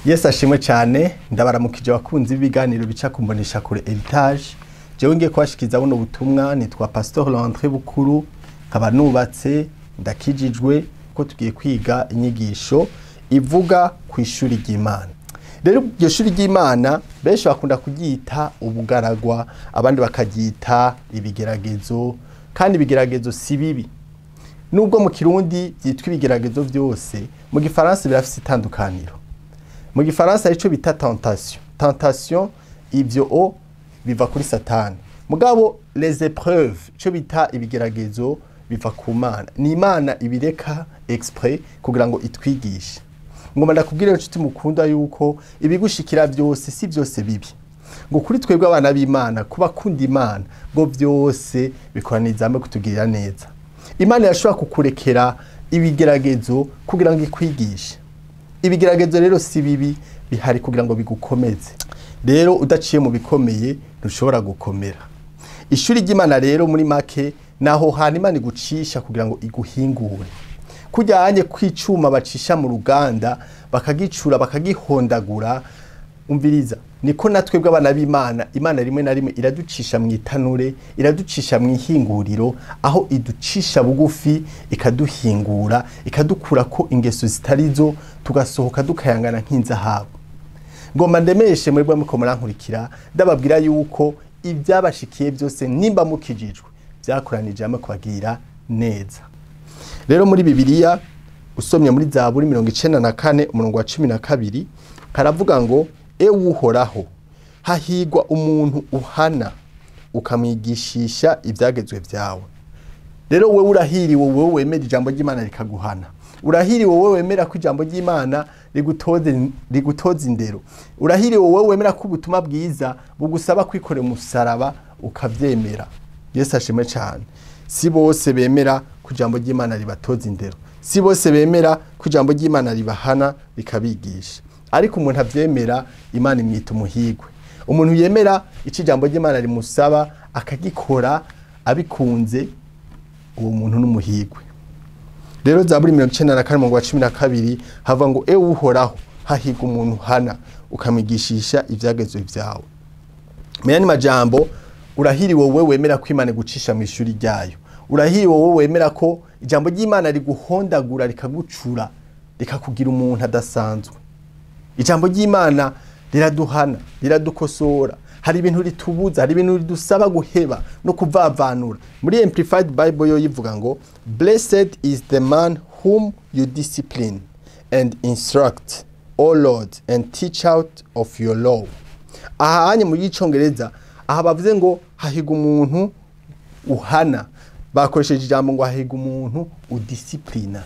Yesu ashimwe cyane. Ndabaramukije abakunzi b'ibiganiro bica kumbonesha kure Heritage. Jewe ngiye kubashikiza buno butumwa nitwa Pastor Landry Bukuru, nkaba nubatse, ndakijijwe, ko tugiye kwiga inyigisho ivuga ku ishuri ry'Imana. Rero iryo shuri ry'Imana benshi bakunda kuryita ubugaragwa, abandi bakaryita ibigeragezo, kandi ibigeragezo si bibi. Nubwo mu Kirundi byitwa ibigeragezo byose, mu Gifaransa birafise itandukaniro. Mu Gifaransa arico bita tentation. Tentation ivyo o biva kuri Satani. Mugabo les épreuves, ico bita ibigeragezo, biva ku Mana. Ni Imana ibireka exprès kugira ngo itwigishe. Ngoma ndakubwira, inshuti mukunda, yuko ibigushikira byose si byose bibi. Ngo kuri twebwe abana b'Imana, kuba kunda Imana, ngo byose bikoraniza hamwe kutugirira neza. Imana yashobora kukurekera ibigeragezo kugira ngo ikwigishe. Ibigeragezo rero si bibi, bihari kugira ngo bigukomeze. Rero udaciye mu bikomeye ntushobora gukomera. Ishuri ry'Imana rero muri make naho hantu Imana igucisha kugira ngo iguhingure. Kujyanye kw'icuma bacisha mu ruganda bakagicura, bakagihondagura, umviriza, niko natwe abana b'Imana, Imana rimwe na rimwe iraducisha mu itanure, iraducisha mu ihinguriro, aho iducisha bugufi, ikaduhingura, ikadukura ko ingeso zitarizo, tugasohoka dukayangana nk'inzahabu. Ngomba ndemeshe mwebwe muko murankurikira, ndababwira yuko ibyabashikiye byose, nimba mukijijwe, byakoranije hamwe kubagira neza. Rero muri Bibiliya, usomye muri Zaburi 94 umurongo wa 12, karavuga ngo: "Ewe Uhoraho, hahigwa umuntu uhana ukamwigishisha ibyagezwe byawe." Rero wewe urahiriwe, wowe wemera ijambo ry'Imana rikaguhana. Urahiriwe wowe wemera ko ijambo ry'Imana rigutoza indero. Urahiriwe wowe wemera ko ubutumwa bwiza bugusaba kwikorera umusaraba ukavyemera. Yesu ashimwe cyane. Si bose bemera ko ijambo ry'Imana ribatoza indero, si bose bemera ko ijambo ry'Imana ribahana rikabigisha, ariko umuntu avyemera Imana imwita umuhigwe. Umuntu yemera ico ijambo ry'Imana rimusaba akagikora abikunze, uwo muntu n'umuhigwe. Rero Zaburi 94 umurongo wa 12 hava ngo: "Ewe Uhoraho, hahigwa umuntu uhana ukamwigishisha ivyagezwe vyawe." Mu yandi majambo, urahiriwe wowe wemera ko Imana igucisha mu ishuri ryayo. Urahiriwe wowe wemera ko ijambo ry'Imana riguhondagura, rikagucura, rikakugira umuntu adasanzwe. Ijambo ry'Imana riraduhana, riradukosora. Hari ibintu ritubuza, hari ibintu ridusaba guheba no kuvavanura. Muri Amplified Bible yo yivuga ngo: "Blessed is the man whom you discipline and instruct, O Lord, and teach out of your law." Aha hanye mu y'Icongereza, aha bavuze ngo hahiga umuntu uhana, bakoresheje ijambo ngo hahiga umuntu udisciplina.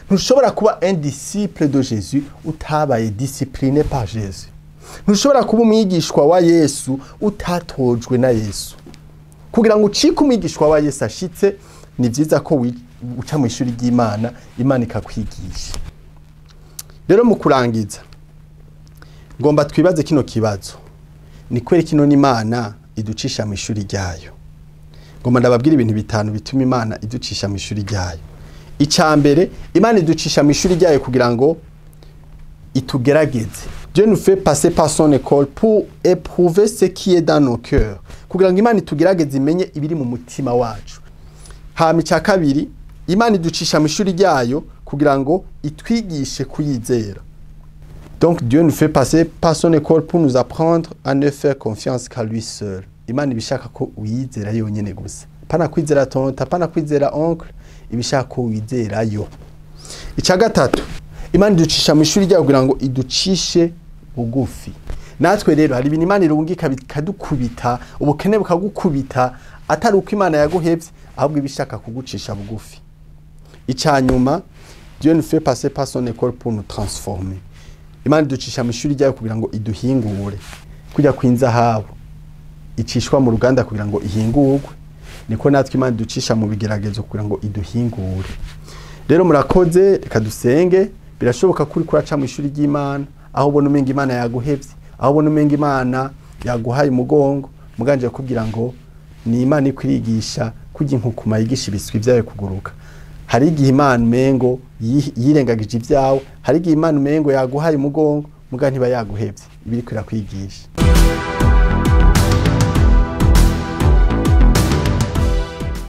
Ntushobora kuba un disciple de Jésus utabaye discipliné par Jésus. Ntushobora kuba umwigishwa wa Yesu utatojwe na Yesu. Kugira ngo ucike umwigishwa wa Yesu ashitse, ni byiza ko uca mu ishuri ry'Imana, Imana ikakwigisha. Rero mu kurangiza, ngomba twibaze kino kibazo: ni kweri kino n'Imana iducisha mu ishuri ryayo? Ngomba ndababwira ibintu bitanu bituma Imana iducisha mu ishuri ryayo. Icya mbere, Imana iducisha mu ishuri ryayo kugira ngo itugerageze. Dieu nous fait passer par son école pour éprouver ce qui est dans nos cœurs, kugira ngo Imana itugerageze, imenye ibiri mu mutima wacu. Hama icya kabiri, Imana iducisha mu ishuri ryayo kugira ngo itwigishe kuyizera. Donc Dieu nous fait passer par son école pour nous apprendre à ne faire confiance qu'à lui seul. Imana ibishaka ko uyizera yonyene gusa. Pana kwizera tante, pana kwizera oncle, ibishaka ko wizera yo. Icya gatatu, Imana iducisha mu ishuri ryayo kugira ngo iducishe bugufi. Natwe rero hari ibintu Imana irungika bikadukubita, ubukene bukagukubita, atari uko Imana yaguhevye, ahubwo ibishaka kugucisha bugufi. Icya nyuma, Dieu nous fait passer par son école pour nous transformer. Imana iducisha mu ishuri ryayo kugira ngo iduhingure. Kujya kw'inzahabu icishwa mu ruganda kugira ngo ihingurwe, niko natwe Imana iducisha mu bigeragezo kugira ngo iduhingure. Rero murakoze, reka dusenge. Birashoboka ko uriko uraca mu ishuri ry'Imana, aho ubona umenga Imana yaguhevye, aho ubona umenga Imana yaguhaye umugongo. Muganje kugira ngo ni Imana ikwirigisha kurya inkukuma yigisha ibiswi vyayo kuguruka. Hari igihe Imana umengo yirengagije ibyawe, hari igihe Imana umengo yaguhaye umugongo. Muga ntiba yaguhevye, iba iriko irakwigisha.